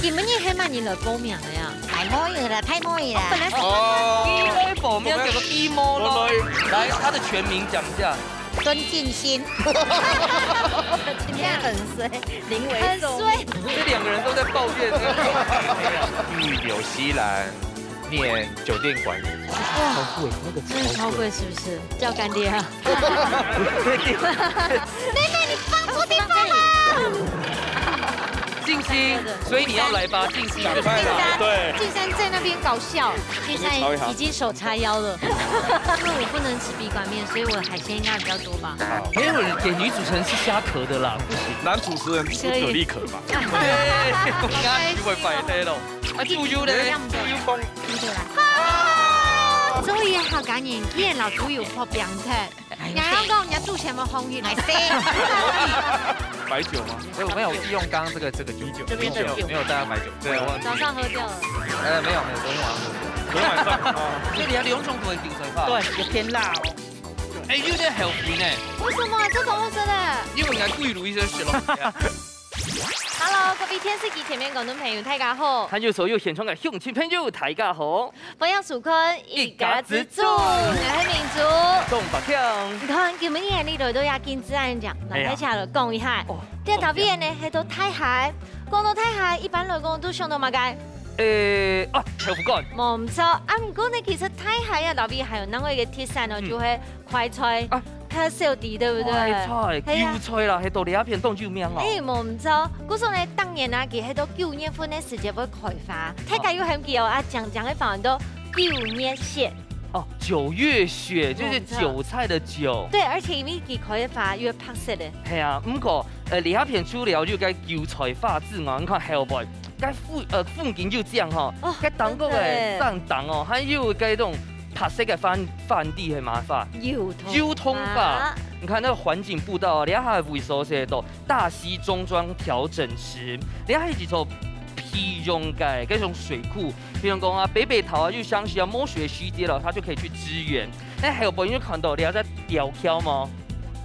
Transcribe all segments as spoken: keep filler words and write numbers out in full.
今晡日係麼人來報名个呀？大妹仔啦，大妹仔啦。本來係哦，佢來報名，結果佢無咯。來，他的全名講一下。孫敬新。今天很衰，臨危受命。很衰。這兩個人都在抱怨這個。去紐西蘭念酒店管理。哇，超貴，那個真的超貴，是不是？叫乾爹啊。妹妹，你放錯地方了。敬新，所以你要來吧，敬新。趕快來，對。敬新在那邊搞笑，敬新已經手叉腰了。因為我不能吃筆管麵，所以我海鮮應該比較多吧。沒有人給女主持人吃蝦殼的啦，不行。男主持人吃蛤蜊殼嘛。對，我剛剛就會擺黑了。啊，豬油呢？豬油放。終於客家人竟然摎豬油放冰忒。 哎呦，人家講人家肚臍無紅起來。白酒嗎？沒有，沒有，我是用剛剛這個，這個酒，這邊的酒。沒有帶白酒，對，我忘記。早上喝掉了。呃，沒有，沒有，昨天晚上喝掉。昨天晚上，哦。這裡還有兩種口味冰水吧？對，有偏辣哦。哎，有點後悔呢。為什麼？這怎麼說的？因為人家貴如一身雪了。 Hello，各位電視機前面觀眾朋友，大家好。還有所有現場个鄉親朋友，大家好。歡迎收看一家之煮，我係明珠。鍾百強。你看，今晡日你來到這金子安講，來，來，來，來講一下。哦，這頭先呢，係到大溪。講到大溪，一般來講都想到麼个？誒，啊，豆腐乾。無錯，啊，毋過呢，其實大溪啊，頭先還有另外一個特產哦，嗯。就係 快菜，啊，較少知，對不對？快菜，係啊。韭菜啦，係到這片當有名哦。誒，無毋著。故所呢，當然啊，佢係到九月份个時節會開花，大家有興趣哦，啊，講講个方言到九月雪。哦，九月雪，就是韭菜的韭。無毋著。對，而且因為佢開花又白色个。係啊，毋過，呃，這片除了有該韭菜花之外，你看後背，該風，呃，風景又靚吼，哦，該當高个山頂哦，真的。還有該種 白色个番，番地係麼花？油桐花。油桐花。你看那個環境步道啊，這下位所寫到大溪中庄調整池，這下係一座備用个該種水庫，比如講啊，北北桃啊，又相信啊，沒水時節了，它就可以去支援。那還有朋友看到這下在吊橋嗎？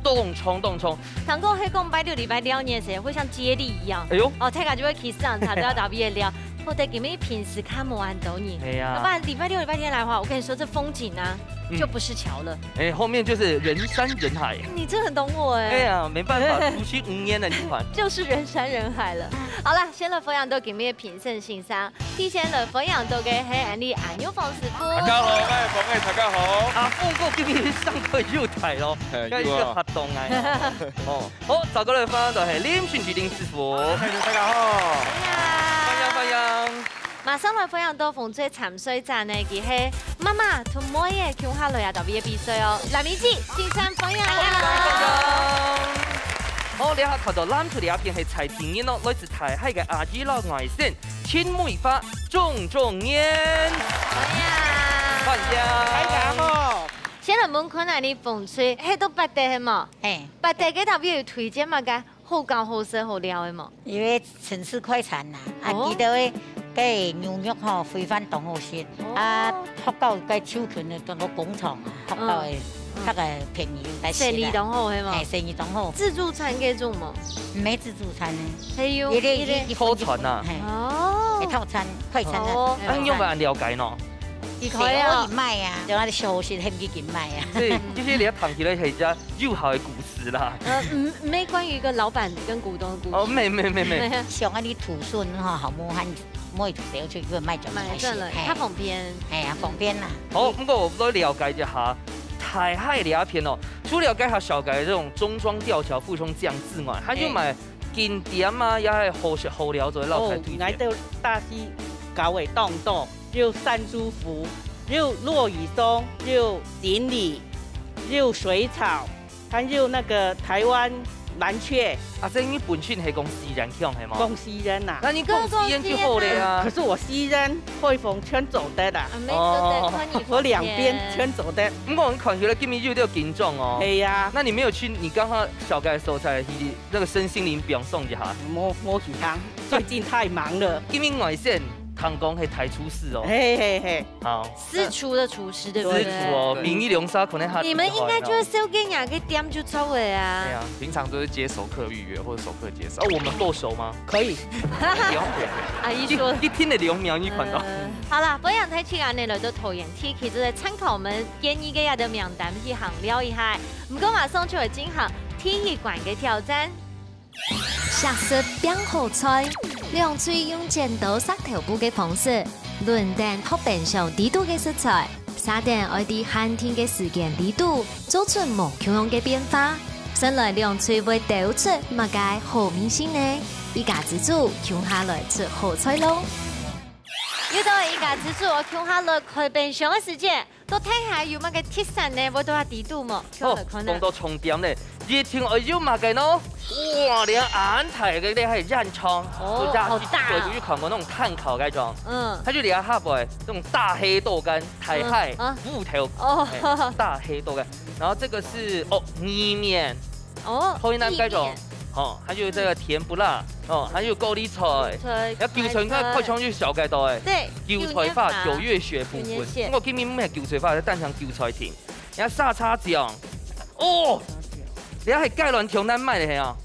當長當長。聽講係講拜六、禮拜六个時候會像接力一樣。哎喲。哦，大家就會去市場查，都要打畢業了。 或者今晡日平時較無恁多人。哎呀。要不然禮拜六、禮拜天來的話，我跟你說，這風景啊，嗯。就不是橋了。哎，後面就是人山人海。你真的很懂我哎。哎呀，沒辦法，熟悉五年的你款。就是人山人海了。好了，先來歡迎到今晡日个評審先生，第一先來歡迎到个係𠊎俚阿玉鳳師傅。大家好，我係鳳仔，大家好。啊，鳳哥今晡日上課又來咯，嘿，該一個又啊。活動來哦。哦。 好，再過來歡迎到係林俊傑林師傅。嘿，大家好。歡迎，歡迎。馬上來歡迎到鳳仔參賽者呢，佢係媽媽同妹仔共下來啊，特別个比賽哦。藍明季，先生歡迎。歡迎，歡迎。好，這下看到藍隊這片係蔡婷英哦，來自大溪个阿姨老外甥，秦美花，鍾鍾燕。歡迎。歡迎。大家好。先來問看啊，你鳳仔，係到八德係無？嘿。八德个特別有推薦麼个 好搞、好食、好尞个無？因為城市快餐啦，啊，哦。佢兜个，該牛肉吼，燴飯當好食，哦。啊，學校該就近个當多工廠啊，學校个，嗯。較个便宜，但是啦。生意當好，係無？嘿，生意當好。自助餐該種無？無自助餐呢。還有，一個，一個，一個套餐啊。嘿。哦。欸，套餐，快餐啊。哦。啊，你有無恁了解呢？佢可以啊。佢可以賣啊，就係小食，肯定去賣啊。對，就是你要談起來，係一隻有效个故事。 是啦。呃，嗯，沒關於一個老闆跟股東的故事。哦，沒，沒，沒，沒。像恁呢土筍吼，好無閒，買一條小出去賣就賣得，賣得了，嘿。較方便。嘿啊，方便啦。好，毋過𠊎來了解一下，大溪這片哦，除了該下紹介个這種中庄吊橋、富春江之外，還有麼个景點啊，也係好食好尞做个老師推薦？哦，來到大溪搞个當多，有山豬湖，有落羽松，有錦鯉，有水草， 還有那個台灣藍鵲。啊，這你本身係講四縣腔係無？講四縣啊。該你講四縣就好了啊。可是我四縣、海豐全做得啊。啊，沒做得，哦。看你方便。我兩邊全做得。毋過𠊎看起來今晡日有點緊張哦。係啊。那你沒有去你剛剛紹介个所在，去那個身心靈放鬆一下？無，無去通，最近太忙了。今晡日外省康公係大廚師哦。嘿嘿嘿。好。私廚的廚師，對不對？私廚哦，對。名義龍沙可能他你們應該就係紹介若个店就著了啊。對啊。平常都是接熟客預約或者熟客介紹。啊，我們夠熟嗎？可以。不用，不用。阿姨說。一，一聽得兩秒，你看到。呃，好啦，不過楊太清恁呢來到桃園地區，就係參考我們建議个這個名單去行尞一下。毋過馬上就會進行第一關个挑戰。 惜食拚好菜，兩隊用剪刀石頭布个方式，輪等學分享裡肚个食材，續等愛在限定个時間裡肚，做出無共樣个變化。先來兩隊會兜出麼个好味緒呢？一家之煮，共下來出好菜囉！又到了一家之煮，共下來開冰箱个時間。 到底還有麼个特色呢？會到下裡肚無？哦，講到重點呢，一定愛有麼个呢？哇，連恁大个咧，還有煙腸，哦，就像好大啊。我去看過那種炭烤那種，嗯。它就連下背那種大黑豆乾、大海、嗯，啊。烏頭，哦。哎，大黑豆乾。然後這個是，哦，意麵。 哦，河南該種，意麵。哦，還有這個甜不辣，哦，還有高麗菜。高麗菜，要韭菜，你看，快炒就小該多哎。對，韭菜花，韭菜花，九月雪不分。九月雪。我今日毋係韭菜花，係單淨韭菜丁。你看沙茶醬，哦，你看係雞卵條恁賣个係啊，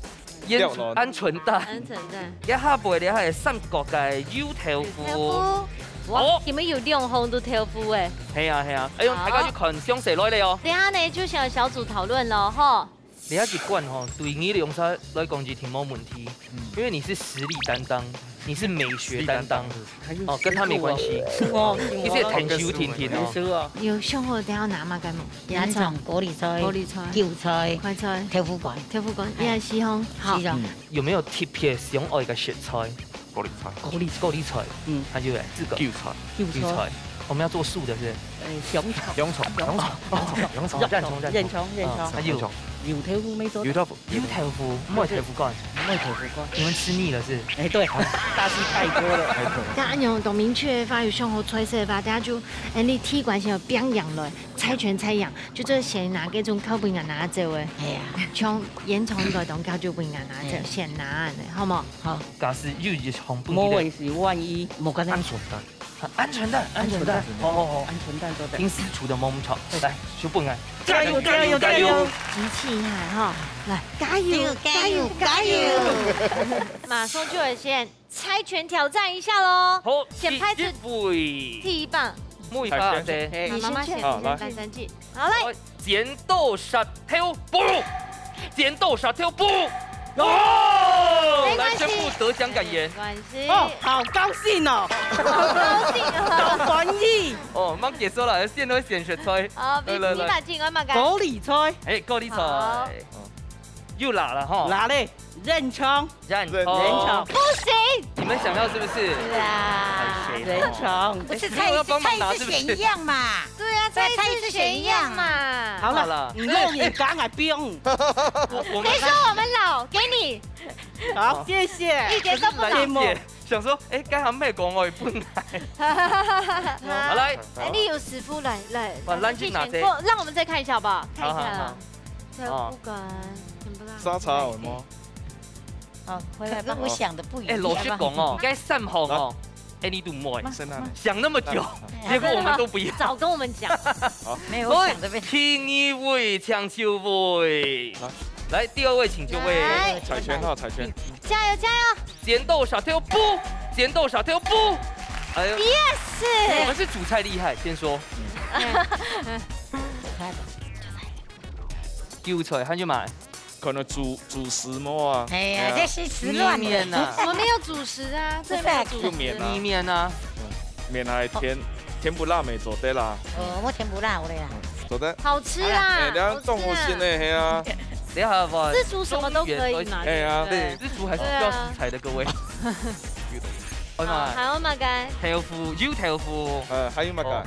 鹌，鹌鹑蛋。鹌鹑蛋。你看下背你還有三角个油豆腐。油豆腐。哇，哦。你們有兩項都豆腐哎。係啊，係啊，哎喲，好。大家就看詳細來了哦。等下呢，就想小組討論了吼。 這一關吼，對你兩儕來講一定無問題，嗯。因為你是實力擔當，你是美學擔當，實力擔當，哦，跟他沒關係。哦，哦，你是很熟定定哦。很熟哦。有想好等下拿麼个無？煙腸、高麗菜、高麗菜、韭菜、快菜、豆腐乾。豆腐乾，好。也係吼。好。係啊。嗯。有沒有特別想愛个食材？ 高麗菜。高麗菜。高麗菜。嗯。還有欸，這個。韭菜。韭菜。韭菜。我們要做素的，是不是？呃，香腸。香腸，香腸，香腸，香腸，煙腸，煙腸。啊，還有。油豆腐乜做得。油豆腐。油豆腐，毋愛豆腐乾。毋愛豆腐乾。你們吃膩了是？哎，對，大家吃太多了。該恁樣當明確个話，有想好菜色个話，等下就，哎，你第一關先愛拚贏來，猜拳猜贏，就做得先拿該種較分人拿走个。哎呀。像煙腸應該當較就分人拿走，哎。先拿个，好無？好。 假使有一項分佢个，無，係萬一，無可能。鵪鶉蛋。啊，鵪鵉蛋，鵪鶉蛋。鵪鶉蛋。好，好，好。鵪鶉蛋做得。平時煮个無毋著。來，小本啊。加油，加油，加油！集氣一下哈，來，加油，加油，加油！馬上就會先猜拳挑戰一下囉。好，先派出第一位。第一棒。木易發，對。嘿。媽媽先，好，來。先，先，先，先。好，來。 剪刀石頭布，剪刀石頭布。哦，沒關係。來宣布得獎感言。沒關係。哦，好高興哦。好高興哦。好歡喜。哦，吂結束啦，先來選食材。好，來，來，來。你，你把這個嘛，高麗菜。哎，高麗菜。好。又辣了哈。辣嘞。 煙腸。煙腸。煙腸。不行。你們想要是不是？是啊。哎，誰哦？煙腸。不是，猜一次，猜一次選一樣嘛。對啊，再猜一次選一樣嘛。好了，好了。你肉眼剛才不用。我，我們，別說我們老，給你。好，謝謝。一點都不老。可是蘭姐想說，哎，剛好沒講我也不來。好，來。哎，你有師傅來，來，哇，蘭姐拿這。我，讓我們再看一下好不好？看一下。好，好，好。 豆腐乾，甜不辣。沙茶有無？好，回來吧。跟我想的不一樣。哎，老實講哦，該三項哦，哎，你都無哎，真的。想那麼久，哎呀，結果我們都不一樣。早跟我們講。好。沒有，我想的被。所以，第二位請就位。來。來，第二位請就位。來。猜拳哈，猜拳。加油，加油！剪刀石頭布，剪刀石頭布。哎呦。Yes！我們是煮菜厲害，先說。哎。 韭菜，還有麼个？可能主，主食無啊。哎呀，哎呀。這是時亂的。意麵啊。我們沒有主食啊，這裡沒有主食。不是啊。就麵啊。意麵啊。嗯，麵還甜，甜不辣乜做得啦。哦，我甜不辣，我的啦。嗯，做得。好吃啊，哎，你看，好吃啊。中和新的，嘿啊。等一下吧。自廚什麼都可以嘛，中原而且，哎呀。對不對？對，自廚還是需要食材的，對啊。各位。好，哎呀媽。還有麼个？豆腐，油豆腐。呃，還有麼个？哦。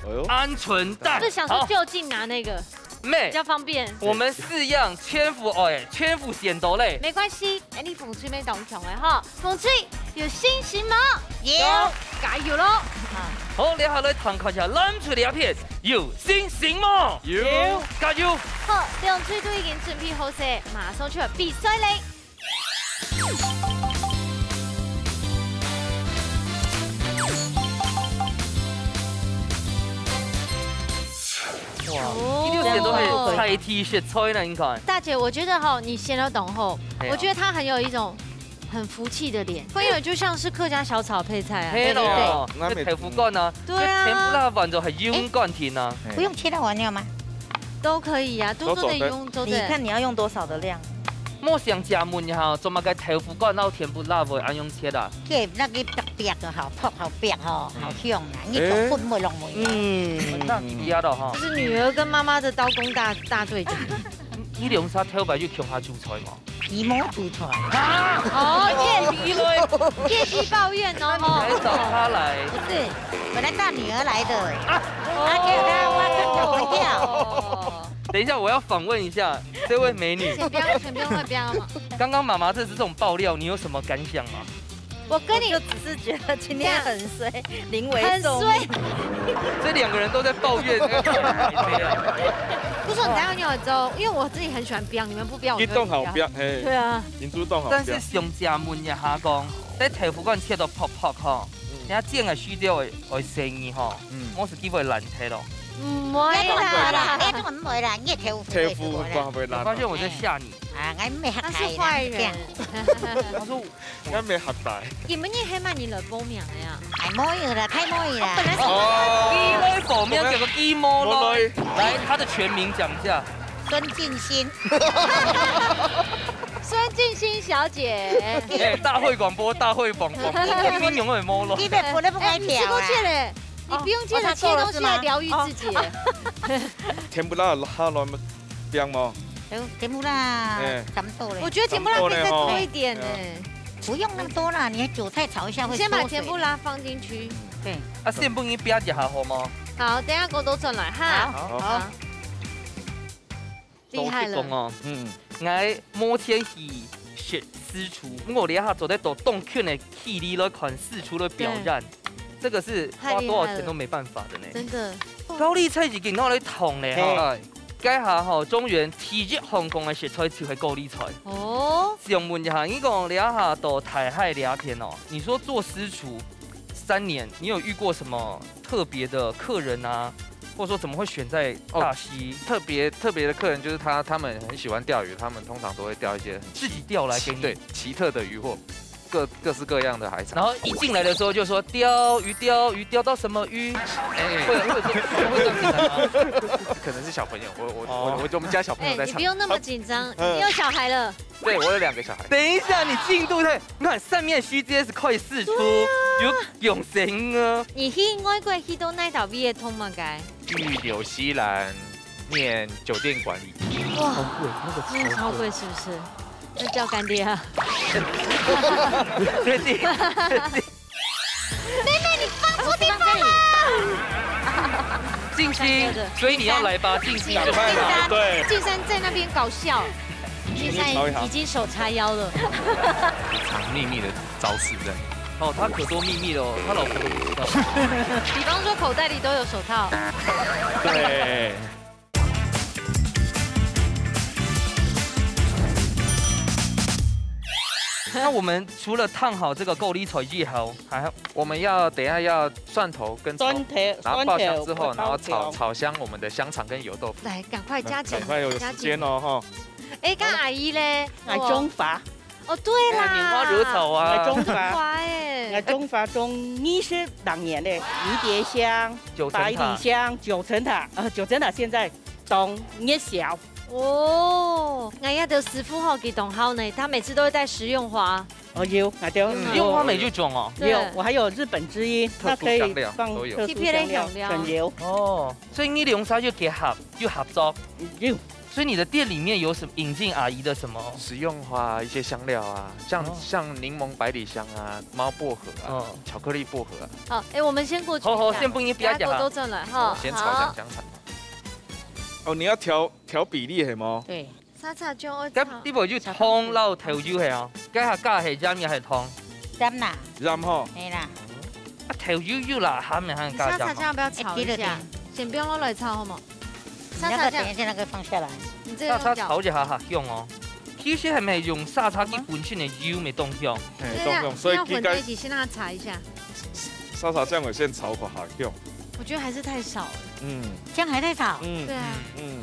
哎呦。鵪鶉蛋。就想說就近拿那個，好。妹，比較方便。我們四樣全部，哎，全部選到嘞。沒關係，哎，你紅隊乜當強个哈，紅隊有信心無？有。加油囉！好，接下來看看一下藍隊這片，有信心無？有。加油！好，兩隊都已經準備好勢，馬上就要比賽嘞。哦。一定選擇係在地食材呢，你看。大姐，我覺得哈，你選了當好，哎呀。我覺得她很有一種很福氣的臉，會有就像是客家小炒配菜啊。係咯，對不對？該豆腐乾啊，對啊。該甜不辣丸就係用乾甜啊。哎。不用切到完了嗎？都可以啊，多多的用，都做得。你看你要用多少的量。莫想加問一下，做麼个豆腐乾摎甜不辣會恁樣切啊？ 這那個白白个吼，薄好白吼，嗯。好香啊！你做粉末攏無用。嗯。那你不要了哈。這是女兒跟媽媽的刀工大，大對決。你兩儕頭擺就共下煮菜嘛？姨母煮菜。啊？哦，借機，借機抱怨哦，吼。來找她來。不是，我來大女兒來的。啊。啊，結果她挖坑給我跳。哦。等一下，我要訪問一下這位美女。先不要，先不要，不要嘛。剛剛媽媽這，這種爆料，你有什麼感想嗎？ 我跟你，我就只是覺得今天很衰，臨危受命。很衰。這兩個人都在抱怨那個小孩子啊。不是，你知道你有一周，因為我自己很喜歡編，你們不編我就會編。你當好編，嘿。對啊。你都當好編。但是想借問一下講，在豆腐乾切到薄薄吼，嗯。人家剪个需要會，會生意吼，嗯。我是機會爛忒咯。毋會啦。哎，這種毋會啦，你豆腐豆腐會爛。我發現我在嚇你。啊，𠊎毋係嚇大啦，那是壞人。他說 應該無核大。今晡日係麼人來報名个啊？哎，無有啦，太無有啦。本來是哦。佢來報名，結果佢無來。無來。來，他的全名講一下。孫靜心。孫靜心小姐。哎，大會廣播，大會廣播，你用的無咯？你別分了，不該哎，你吃夠甜了，你不用切了，哦，切東西來療癒自己。哦，他夠了是嗎？哦。甜不辣，辣，辣， 香無？甜，甜不辣，哎。差不多咧。我覺得甜不辣可以再多一點呢。差不多咧吼。哎呀。不用那麼多啦，你韭菜炒一下會縮水。你先把甜不辣放進去。對。啊，先分佢煸一下好嗎？好，等一下過倒轉來哈。好。好。好。厲害了。老實講哦，嗯。𠊎無錢去學私廚，毋過這下做得到當近个距離來看私廚个表現。對。 這個是花多少錢都沒辦法的呢。太厲害了。真的。高麗菜已經拿來燙了哈。嘿。該下吼，中原第一好講个食材就係高麗菜。哦。想問一下，你講這下到大溪這片哦，你說做私廚三年，你有遇過什麼特別的客人啊？或者說怎麼會選在大溪？哦，特別，特別的客人就是他，他們很喜歡釣魚，他們通常都會釣一些很奇，自己釣來給你。對，奇特的魚貨。 各，各式各樣的海產。然後一進來的時候就說：「釣魚，釣魚，釣到什麼魚？」哎。會，會有這，會這樣子的嗎？可能是小朋友，我，我，哦。我，我，我們家小朋友在場。哎，你不用那麼緊張，嗯。你有小孩了。對，我有兩個小孩。等一下，你進度太，你看上面C G S可以試出，對啊。有永神啊。你去外國去到哪搭位个通麼个？去紐西蘭 念酒店管理。哇，超貴，那個超貴。真的超貴是不是？那叫乾爹啊。確定？確定？妹妹，你放錯地方了。靜心，所以你要來吧，靜心。靜心，對。靜心在那邊搞笑。靜心已經手叉腰了。藏秘密的招式在。哦，他可多秘密了哦，他老婆都不知道。比方說口袋裡都有手套。對。 那我們除了燙好這個高麗菜以後，還要，我們要，等一下要蒜頭跟蔥，蒜頭，然後爆香之後，蒜頭然後炒，爆香。炒香我們的香腸跟油豆腐。來，趕快加緊，趕快有時間哦，加緊。哈。哎，該阿姨咧？哎，中法。 哦，對啦。哎，拈花惹草啊。哎，中華，中華哎。哎，中華種二十六年嘞，迷迭香、九層塔。百里香、九層塔，呃，九層塔現在當熱銷。哦，𠊎這兜師傅吼，佢當好呢，他每次都會帶食用花。哦，有，𠊎兜有。食用花乜有種哦。對。有，我還有日本之音，它可以放特殊香料，特殊香料，特別的香料。很有。哦，所以你兩儕有結合，有合作。有。 所以你的店裡面有什麼引進阿姨的什麼？食用花啊，一些香料啊，像，哦。像檸檬百里香啊、貓薄荷啊、哦。巧克力薄荷啊。好，哎，我們先過去一下，好，好，先分佢煸一下。等下過倒轉來哈。先炒一下香腸。好。哦，你要調，調比例係無？對。沙茶醬愛炒。該你無就湯摎豆油係啊？該下加係鹽也係湯？鹽啦。鹽吼。係啦。啊，豆油有啦，鹹的還加鹽吼。你沙茶醬要不要炒一下？哎，對，對，對。先不用落來炒好嗎？ 沙茶醬。你要不要等一下那個放下來？你這個用掉。沙茶炒一下較香哦。其實係毋係用沙茶佢本身个油味當香？嘿，對啊，當香，所以佢該，要混在一起，先讓它炒一下。沙茶醬我先炒過較香。我覺得還是太少了。嗯，這樣還在炒？嗯，對啊。嗯，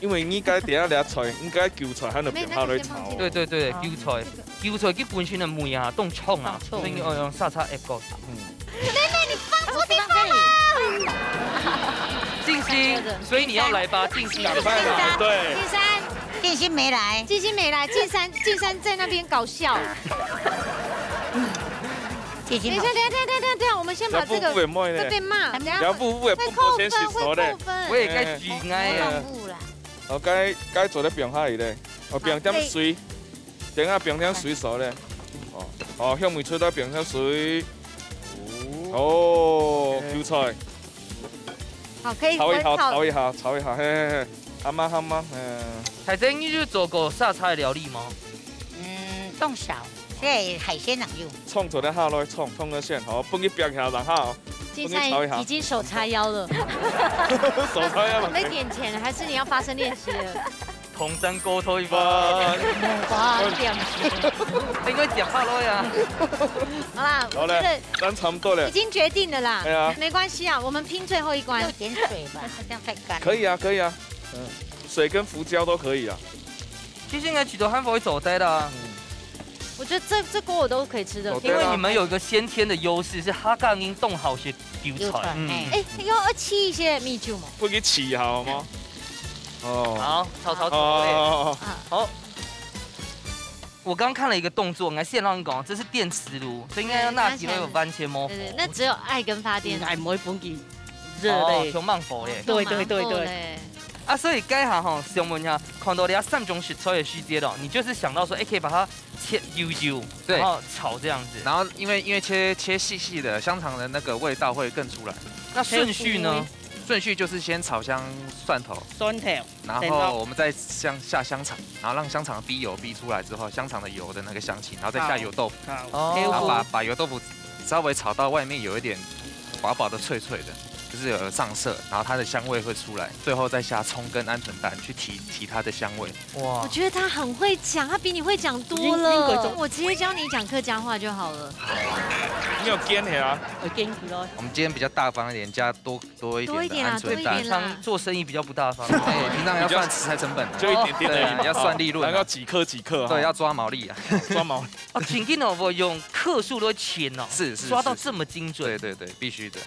因為你該等下這菜，應該韭菜還有沒有，那個先放進來。對對對，韭菜，韭菜佢本身个味啊，當衝啊，當衝。所以你要用沙茶一個。嗯。妹妹，你放錯地方了。靜心，所以你要來吧，靜心。趕快來，對。靜心，靜心沒來。靜心沒來，靜山，靜山在那邊搞笑。靜心好。等一下，等一下，等一下，等一下，我們先把這個，要不，不會賣呢。會被罵，等一下。要不，不會，再扣分，不過先洗手嘞。會扣分。我也該舉哀啊。哎。放步啦。哦，該，該做得放下去嘞。哦，放點水。好，可以。等下放點水熟嘞。哦，哦，香味出來放點水。哦。哦，OK。韭菜。好，可以，炒一下，可以炒。炒一下，炒一下，嘿，嘿，嘿。阿媽，阿媽，嗯。彩珍，你有做過沙茶料理嗎？嗯，當少，這海鮮人有。創作的下來，創，創个先，好，分佢煏一下，然後，靜山分佢炒一下。已經手叉腰了。手叉腰了。沒點錢，還是你要發聲練習了？ 同聲高推吧。哇，點心。應該講下來啊。好啦，好嘞，我覺得咱差不多了。已經決定了啦。哎呀。沒關係啊，我們拼最後一關。要點水吧，好像太乾了。可以啊，可以啊。嗯，水跟胡椒都可以啊。其實應該幾多還會做得的啊。嗯。我覺得這，這鍋我都可以吃的。做得啊。因為你們有一個先天的優勢，是客家人當好食韭菜。韭菜，嗯。哎。哎，要，要沏一些米酒嗎？不給沏好嗎？ 哦。好，炒炒煮。哦。好。我剛剛看了一個動作，我先跟你講，這是電磁爐，所以應該要拿起來有完全模糊。對，對，對，那只有愛跟發電。應該毋會分佢熱咧。哦，像猛火咧。對，對，對，對。猛火咧。啊，所以該下吼，想問一下，看到這三種食材的時節咯，你就是想到說，哎，可以把它切幼幼，對。然後炒這樣子。然後因為，因為切，切細細的，香腸的那個味道會更出來。那順序呢？順序就是先炒香蒜頭，蒜頭，然後我們再香，下香腸，然後讓香腸逼油逼出來之後，香腸的油的那個香氣，然後再下油豆腐，好。哦。然後把，把油豆腐稍微炒到外面有一點薄薄的脆脆的，就是有上色，然後它的香味會出來，最後再下蔥跟鵪鶉蛋去提，提它的香味。哇。我覺得他很會講，他比你會講多了。英，英國中我直接教你講客家話就好了。你有堅持啊？有堅持咯。我們今天比較大方一點，加多，多一點的鵪鶉蛋。多一點啦，多一點啦。平常做生意比較不大方。哎，平常要算食材成本啊。就一點點而已嘛。對，要算利潤啊。然後要幾克幾克哈。對，要抓毛利啊。抓毛利。哦，請問哦，我用克數來切哦，是，是，抓到這麼精準。是，是。對，對，對，必須的。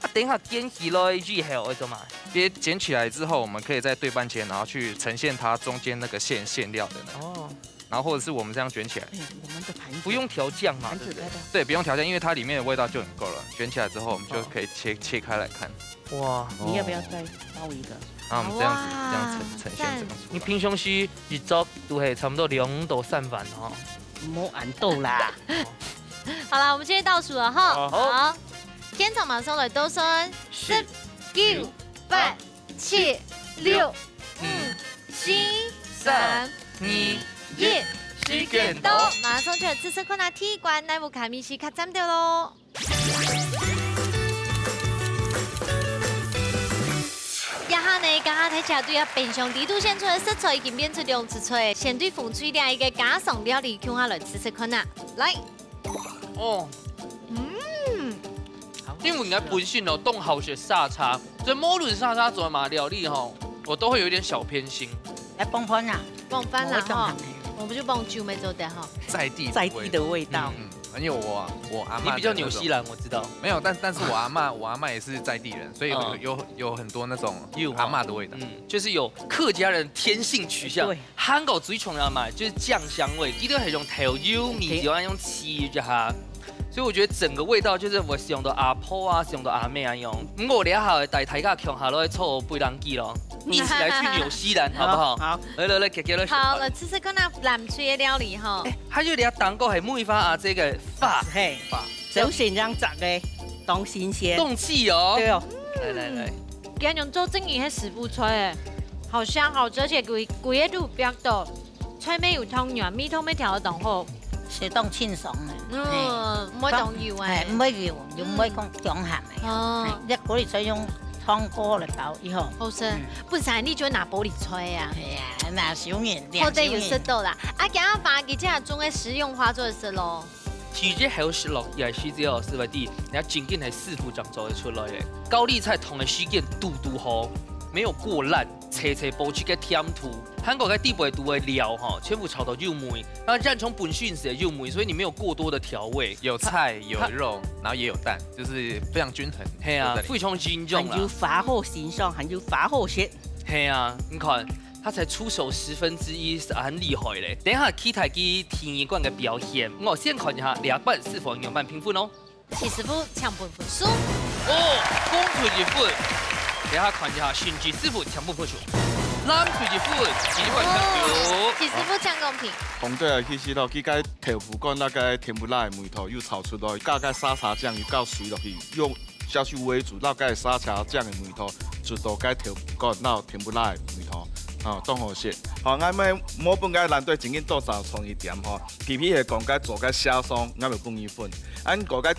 啊，等一下煎起來之後要做麼个？煎，煎起來之後，我們可以再對半切，然後去呈現它中間那個餡，餡料的那個。哦。然後或者是我們這樣捲起來。哎，我們的盤子，不用調醬嘛，盤子拍拍。對不對？對，不用調醬，因為它裡面的味道就很夠了。捲起來之後，我們就可以切，哦。切開來看。哇。你要不要再包一個？然後我們這樣子，哇，這樣呈，呈現這樣出來。讚。你平常時一桌都係差不多兩到三盤哦。毋好恁多啦。好啦，我們現在倒數了哈。好。好。現場馬上來倒算。十、九、八、七、六、五、四、三、二、一，時間到。馬上就來試食看啊，第一關，哪位个味緒較讚兜咯。 這下呢，剛剛大家對啊冰箱底肚現出的食材已經變出兩隻菜，先對紅隊這一個家常料理共下來試食看啊。來。哦。嗯。因為𠊎本身哦，當好食沙茶，所以無論沙茶做麼个料理吼，我都會有一點小偏心。來傍飯啊。傍飯啦吼，我會傍飯的。我們就傍酒乜做得吼。在地的味道。在地的味道。嗯，嗯。 因為我，我阿嬷的那種，你比較紐西蘭，我知道。沒有，但，但是我阿嬷，我阿嬷也是在地人，所以有，哦。有，有很多那種阿嬷的味道。有哦。嗯，就是有客家人天性取向，對。還過最重要嘛，就是醬香味，佢兜係用豆油、米酒啊，用煠一下。所以我覺得整個味道就是會想到阿婆啊，想到阿嬷啊樣。毋過這下帶大家共下來坐飛行機咯，一起來去紐西蘭，好不好？好，好。來，來，來，姐姐來。好，來試試看啊，藍隊的料理吼。哎， 還有這當過係梅花阿姊个花。嘿，花。朝晨正摘个，當新鮮。當鮮哦。對哦。來，來，來。佢用做正經个食府菜欸，好香好食，而且規，規个都有煏到，菜味有當軟，味道乜調到當好。食當清爽啊。嗯，嘿。毋會當油欸。嘿，毋會油，又毋會講當鹹欸。哦。嘿，這玻璃菜用湯鍋來包以後。好食。嗯。本身你就拿玻璃菜啊。哎呀，拿手藝，兩手藝。好得有食到啦。啊，今日把佢這種个食用花做得食咯。其實好食落去个時節哦，師傅弟，人家正經係師傅正做得出來个。高麗菜燙个時間堵堵好，沒有過爛，脆脆保持个甜度，還過个底背肚个料吼，全部炒到有味。那蟬蟲本身係有味，所以你沒有過多的調味。有菜有它肉，然後也有蛋，就是非常均衡。係啊，就在裡面非常均衡啦還有。花好欣賞，還有花好食。係啊，你看，他才出手十分之一，是很厲害嘞。等一下期待佢第二關个表現，我先看一下這關師傅仰般評分哦。徐師傅請分分數。哦，紅隊一分。等一下看一下，新吉師傅請分分數。藍隊一分，第一關票有。徐師傅請公平。紅隊啊，其實咯，佢个豆腐乾那个甜不辣个味道又炒出來，加个沙茶醬又加水落去，用下去煨煮，那个沙茶醬个味道，煮到个豆腐乾那甜不辣个味道，啊，當好食。好，𠊎們無分个藍隊正經多少創意點吼，皮皮係講个做个香鬆，𠊎有分一分。俺講个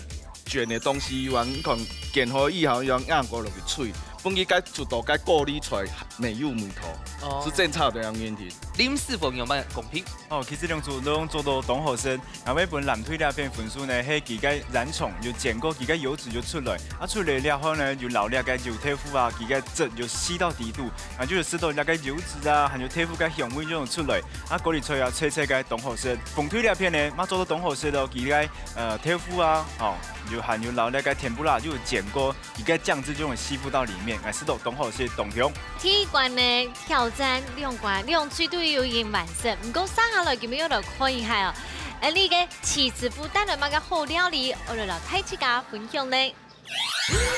捲个東西，有人講捲好以後，用硬過落去炊，分佢个煮到个高麗菜沒有味道，哦是正常的問題。林師傅仰般公平？哦，其實兩組攏做到當好食，後尾分藍隊這片分數呢，係佢个蟬蟲有煎過，佢个油脂有出來，啊出來了後呢，有撈這个油豆腐啊，佢个汁有吸到底肚，啊就有食到這个油脂啊，還有豆腐个香味就有出來，啊高麗菜啊脆脆个當好食。紅隊這片呢，嘛做到當好食咯，佢个呃豆腐啊，哦，有還有撈這个甜不辣，就有煎過，佢个醬汁就有吸附到裡面，哎，食到當好食，當香。第一關呢，挑戰兩關，兩隊都有贏完勝。毋過，接下來今日要來看一下哦，哎，你个徐師傅帶來麼个好料理，我來摎大自家分享呢。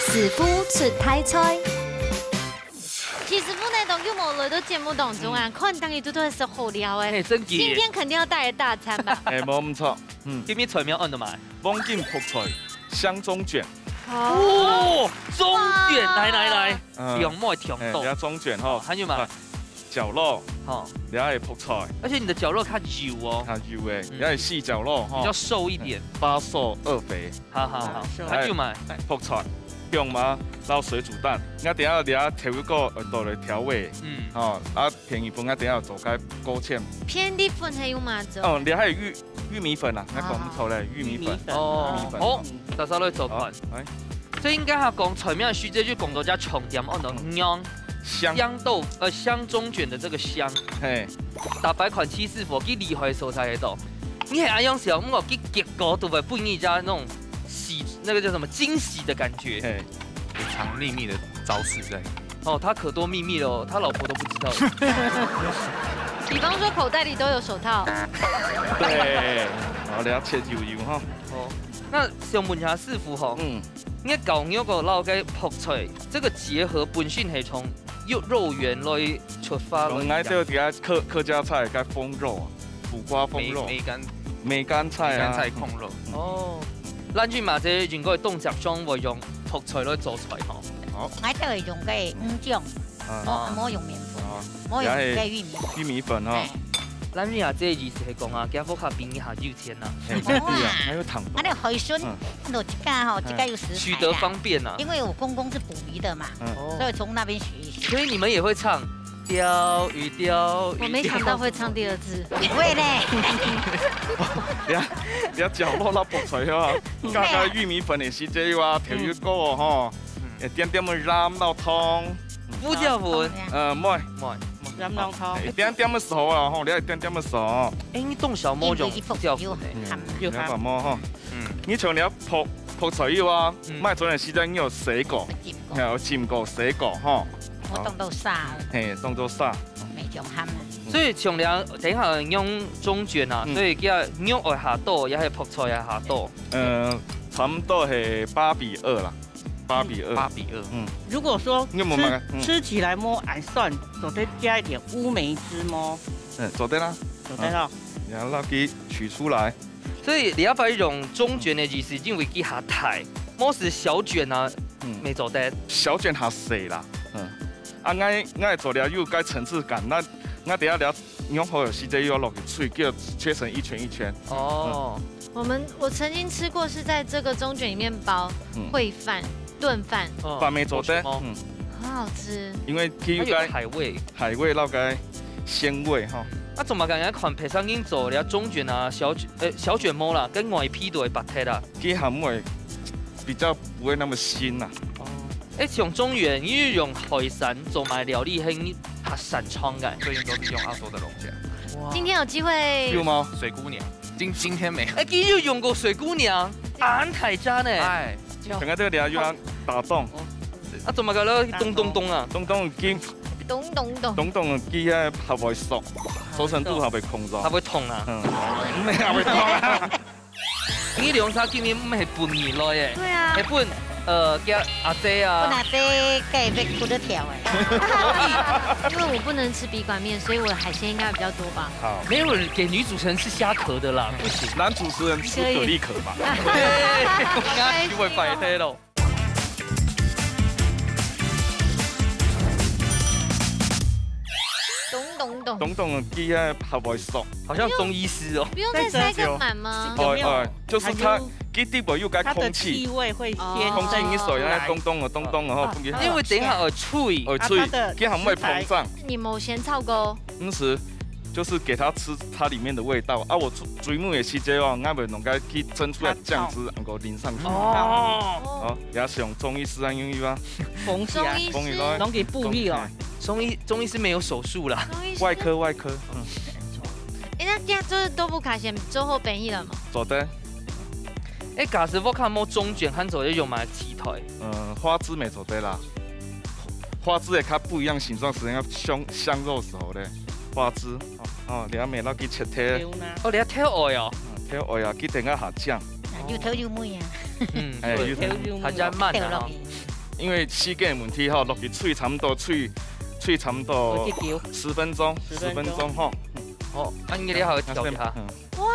師傅出大菜。徐師傅呢，當久無來到節目當中啊，看當日都在食好料哎。哎，真个耶。今天肯定要帶來大餐吧？哎，無毋著，嗯，今日菜名安到嘛？黃金覆菜、香中卷，哦，中卷，哇來來來，嗯兩妹挑哎，到這，中卷吼，還有嘛？絞肉，好，這係覆菜，而且你的絞肉較幼哦，較幼个，嗯這係四絞肉吼比較，瘦一點。巴索二肥，好好好，嗯還有嘛？覆菜，薑嫲，摎水煮蛋。𠊎等下這豆油膏用到來調味，嗯，吼，啊，片一份，𠊎等下做个勾芡。片底粉係用麼个做？哦，這還有玉玉米粉啊，𠊎講毋著咧，玉米粉，玉米粉哦玉米粉好，稍稍來做飯。哎，所以應該係講菜名个時節就講到這重點，安到香香，香豆呃香中卷的這個香。嘿，大擺看徐師傅，佢厲害个所在係到，你係恁樣想，毋過佢結果都會分人家那種喜，那個叫什麼驚喜的感覺。嘿，有藏秘密的招式在。哦，他可多秘密了哦，他老婆都不知道。比方說口袋裡都有手套。對，好，了解油油吼，哦，那想問一下師傅吼，嗯，你絞肉个摎該覆菜，這個結合本身係從肉肉圓來出發來從𠊎兜這個客客家菜个封肉啊，苦瓜封肉，梅梅乾梅乾菜啊，梅乾菜控肉。哦，咱今嘛這應該當集中會用覆菜來做菜吼。好，𠊎兜會用个五種，啊，無無用麵粉，好，無用个玉米。玉米粉吼，哎，咱這下這意思係講啊，佢屋下比你較有錢啊。嘿，對啊，還有糖啊，那海參嗯有一家吼，一家有食材啦取得方便啊。因為我公公是捕魚的嘛，嗯哦所以從那邊學習。所以你們也會唱釣魚釣魚。我沒想到會唱第二次。不會嘞，你看，你看絞肉摎覆菜啊，加加玉米粉个時節啊，調一個吼，一點點个鹽摎糖，胡椒粉。呃，毋愛，哇，一點點个鹽啊吼，你一點點个鹽。哎，你當少無用胡椒粉呢？嗯，你要把摸吼，嗯你像你覆覆菜以外，嗯買轉來時間你有洗過，浸過，有浸過洗過吼，我當做沙，嘿，當做沙。袂像鹹啊。所以像你等一下用中卷啊，嗯所以佢肉愛下多，也係覆菜愛下多。呃，差不多係八比二啦，八比二。八比二。嗯，如果說你有沒有買嗯吃吃起來無恁酸，做得加一點烏梅汁無？嗯，做得啦，做得哦。然後摎佢取出來。所以你要把一種中卷的意思，因為佢較大，無係小卷啊，嗯，沒做得。小卷較細啦，嗯。啊，𠊎𠊎做了有該層次感，那𠊎等下了用好个時間又要落去炊，叫切成一圈一圈。哦，我們我曾經吃過，是在這個中卷裡面包嗯燴飯、燉飯，哦飯沒做得，哦嗯，很好吃。因為佢有該它有個海味。海味摎該鮮味吼。啊，做麼个人家看別儕人做了中卷啊、小卷，呃，小卷毛啦，跟外皮都會白忒啊。佢還會比較不會那麼腥啊。哦，哎，像中卷，你有用海產做麼个料理很特擅長个？最近都是用阿叔的龍蝦。哇。今天有機會。有嗎？水姑娘，今，今天沒有。哎，你有用過水姑娘？恁大隻呢。哎，像剛才這個料理有人打洞。啊，做麼个咧？咚咚咚啊？咚咚金。咚咚咚。咚咚个雞啊，較會熟，熟成度較會控制。較會痛啊？嗯，毋係較會痛啊。你兩儕今日毋係分人來誒，對啊。係分，呃，佢阿姐啊。分阿姐，該會哭得跳誒。因為我不能吃筆管麵，所以我的海鮮應該比較多吧。好。沒有人給女主持人吃蝦殼的啦，不行。男主持人吃蛤蜊殼吧。對，應該就會擺忒咯。咚咚咚。咚咚个雞啊，較會熟。好像中醫師哦。不用再塞更滿嗎？有沒有？哎，哎，就是它，還有，佢底背有个空氣。它的氣味會先哦。空氣你水那咚咚个咚咚个吼，哦。分佢。因為等一下會脆。會脆，啊，它的佢還會膨脹。食材。你無先炒過？毋係，就是給它吃它裡面的味道。啊，𠊎最，最尾个時節哦，𠊎會弄个去蒸出來醬汁，然後淋上去。哦。哦，也像中醫師恁樣啊。中醫師。中醫師。攏去補去哦。中醫，中醫師沒有手術啦。中醫師。外科，外科，嗯。哎，那這樣就是豆腐卡先做好冰去了嘛？做得。哎，假使屋下無中卷，還做得用麼个器材？嗯，花枝乜做得啦。花枝會較不一樣形狀，時間要香，香肉時候咧。花枝，哦，哦，你還沒落去切忒。哦，你還挑愛哦。嗯，挑愛啊，佢等下下醬。啊，又頭又尾啊。嗯，哎，對，又頭又尾。還較慢啊。挑落去。 因為時間个問題吼，落去炊差毋多，炊，炊差毋多有幾久？十分鐘，十分鐘。十分鐘吼。哦，啊，你這下愛調一下。嗯。哇！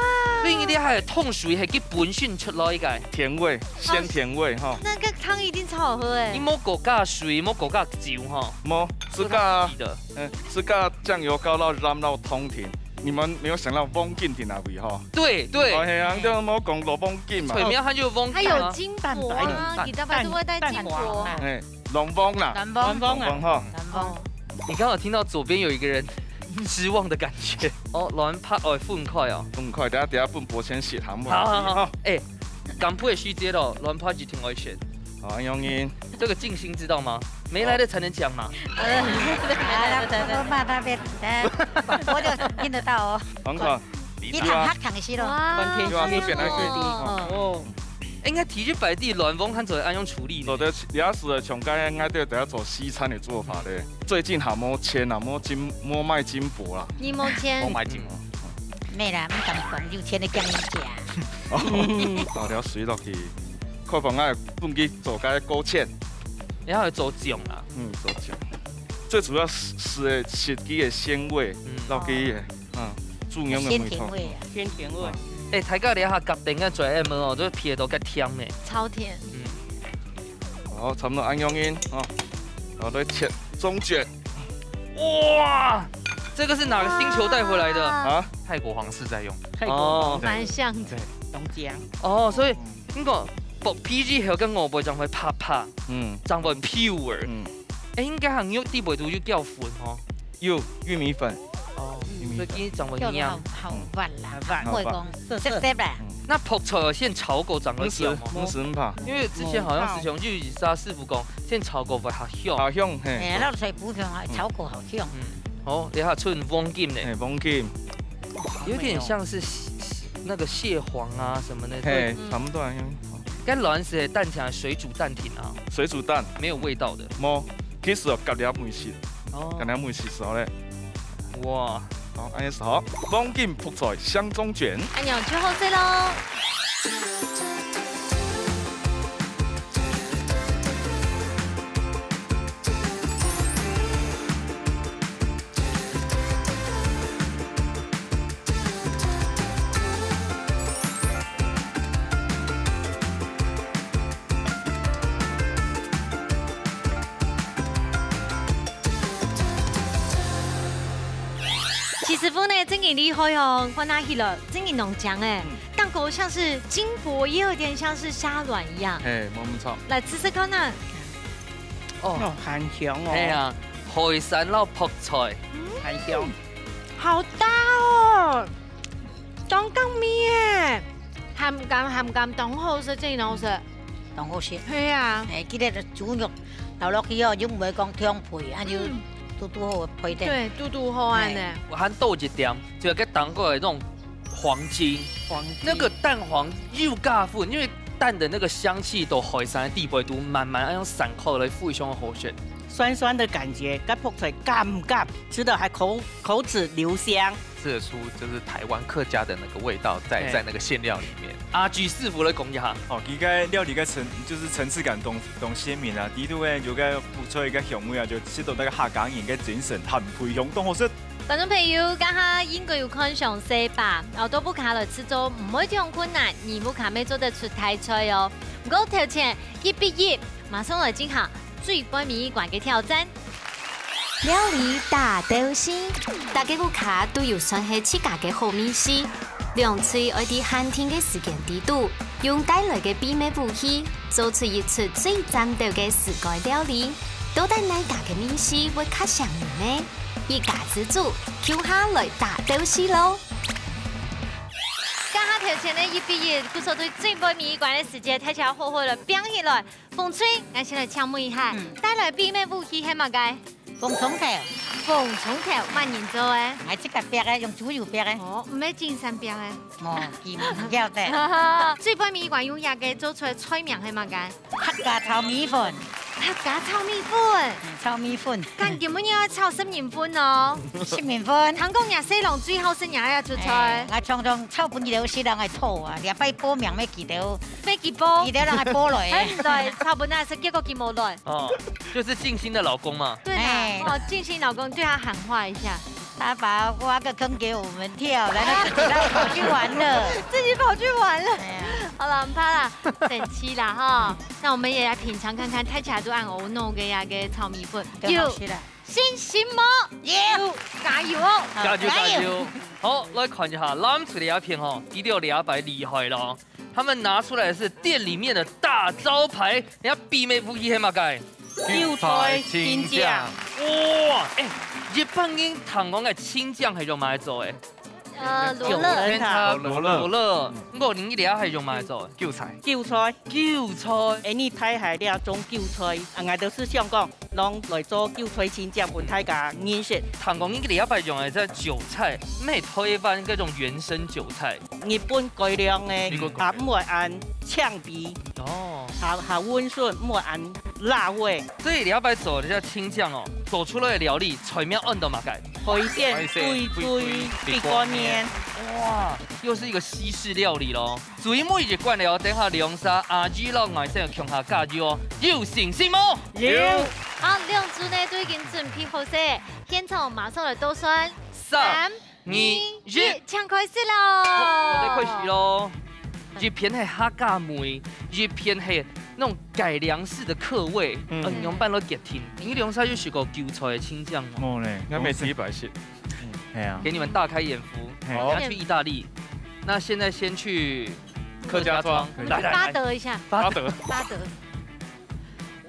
所以你這下个湯水係佢本身出來个。甜味，鮮甜味吼。那個湯一定超好喝欸。你莫過加水，莫過加酒吼。無，自家，自家醬油膏摎鹽摎糖甜。你們沒有想到黃金在哪位吼？對，對。哦，係啊，就莫講落黃金嘛。菜名它就有黃金啊。它有金箔啊，蛋白，你知道吧？蛋，都會帶金箔。蛋黃啊。哎， 龍鳳啦。龍鳳。龍鳳啊。龍鳳吼。龍鳳。哦。你剛好聽到左邊有一個人失望的感覺。哦，卵白愛分開哦。分開，等下，等下分博謙食好無？好，好，好。好。哎，減肥个時節咯，卵白一定愛食。好，恁樣呢。這個靜心知道嗎？沒來的才能講嘛。呃，好了，我罵他別，呃，我就聽得到哦。看看。 你看，你看，他看是咯。哇，關天有啊，你選來選去。哦。應該提去擺地卵黃，看做會恁樣處理呢。做得，這時个像該應該就得要走西餐的做法咧。最近還無錢啊，無金，無買金箔啦。你無錢？無買金箔。嗯。沒啦，毋敢講，有錢的叫人家。哦，倒條水落去，看放愛分佢做該勾芡。你還要做醬啊？嗯，做醬。最主要係，係个食佢个鮮味，嗯。落去个。 嗯，豬肉个味道。鮮甜味啊。鮮甜味。嗯。哎，大家這下夾等个嘴M哦，都鼻到較甜呢。超甜。嗯。好，差不多恁樣呢，哦。然後再切中卷。哇，這個是哪個星球帶回來的？啊？泰國皇室在用。泰國皇室。哦。蠻像的。對。東江。哦，所以，嗯。你講，剝皮之後跟外背正會白白，嗯。正會pure。嗯。哎，應該還有底背都有攪粉哦。 有玉米粉。哦，玉米粉。所以佢正會軟。攪得好，好滑啦，嗯。好滑。會講，澀澀。澀澀啦。嗯。該覆菜哦，先炒過正會攪嗎？毋係，毋係，毋怕。因為之前好像係像日本師傅講，先炒過會較香。較香，嘿。哎，摎菜補香啊，嗯。炒過好香。嗯。好，這下賰黃金咧。嘿，黃金。有點像是蟹，那個蟹黃啊什麼的，嘿，對。嗯。差不多啊，因為該卵係單淨水煮蛋定啊？水煮蛋。沒有味道的。無，其實哦，夾了味緒。 哦。跟佢們一起燒咧。哇。好，恁樣燒。黃金覆菜香中卷。哎喲，就好食咯。徐師傅呢，真个厲害哦，看起來真个當靚哎，嗯。蛋糕像是金箔，也有點像是蝦卵一樣。嘿，無錯。來吃吃看啊。哦。哦，很香哦。哎呀，海產摎覆菜。嗯。很香。好搭當甘味耶，鹹甘鹹甘，當好食，真好食。當好食。係啊。欸，記得豬肉倒落去哦，又毋會講忒肥，啊就嗯。堵堵好配等。對，堵堵好恁呢。欸。我還多一點，就係該當過的那種黃金，黃金。那個蛋黃又加分，因為蛋的那個香氣都海產的地位都慢慢用散開來，非常好食。酸酸的感覺，跟覆菜夾夾，吃的還口口齒留香。 吃得出就是台灣客家的那個味道在，欸。在那個餡料裡面。阿菊師傅來講一下。哦，佢个料理个層，就是層次感當，當鮮明啊。第一度呢，就个覆菜个香味啊，就食到那個客家人个精神，很非常當好食。觀眾朋友，這下應該有看詳細吧？哦，到屋下來試做，毋會忒困難，你屋下乜做得出大菜哦。毋過頭前，一比一，馬上來進行最背尾一關个挑戰。 料理大鬥西，大家屋下都有算係自家个好味緒。兩隊愛在限定个時間裡肚，用帶來个秘密武器，做出一出最讚鬥个自家料理。到底哪家个味緒會較餳人呢？一家之煮，共下來大鬥西囉！這下頭前个一比一，故所對最尾一關个時間，大家好好來拚起來。 紅隊，𠊎先來請問一下，嗯。帶來秘密武器係麼个？紅蔥頭。紅蔥頭，麼人做个？𠊎自家煏个，用豬油煏个。哦，毋係金山煏个。哦，佢毋曉得。最尾一關用這个做出來菜名係麼个？客家炒米粉。客家炒米粉。嗯，炒米粉。看今晡日愛炒什麼粉哦？什麼粉？聽講若細郎最好食若个出菜。欸，𠊎常常炒分佢兜食，人愛討啊，這擺報名乜佢兜 飛機波。佢兜人還波來。很來，差不多是，結果佢無來。哦，就是靜心的老公嘛。對啦，哎。哦，靜心老公對他喊話一下。他把挖個坑給我們跳，然後自己跑去玩了。自己跑去玩了。哎呀。好了，毋怕啦，生氣啦哈。那我們也來品嚐看看，大家都恁好弄个呀，个炒米粉。真好吃啦。有信心無？有。有，加油哦！加油，加油！加油！好，來看一下，藍隊這片吼，佢兜這擺厲害咯。 他們拿出來的是店裡面的大招牌，你看秘密武器係麼个？韭菜青醬。哇，欸，一般人聽講个青醬係用麼个做个？呃，羅勒。九層塔。羅勒。羅勒。嗯。毋過你這係用麼个做个？韭菜。韭菜。韭菜。欸，你太海料種韭菜，啊，𠊎都係想講， 攏來做韭菜青醬分大家認識。聽講你這擺用个這韭菜，毋係台灣該種原生韭菜。日本改良个，日本改良。啊，毋會恁嗆鼻。哦。較，較溫順，毋會恁辣味。所以這擺做這青醬哦，做出來个料理，菜名安到麼个？海鮮海鮮翡翠翡翠翡翠乾麵。翡翠乾麵。哇，又是一個西式料理咯。 最尾一關了，等下兩儕阿姨摎𠊎先共下加油哦，有信心無？有。好，兩組呢都已經準備好勢，現場馬上來倒算。三、三、二、二、一，一。請開始咯。好，大家開始咯。一片係客家味，一片係那種改良式的客味，嗯。呃，仰般來決定？你兩儕有食過韭菜个青醬無？無呢，𠊎乜係第一擺食。嗯。係啊。給你們大開眼福，係。等下去義大利，那現在先去 客家庄。客家庄。我們來，來，來。巴德一下。巴德。巴德。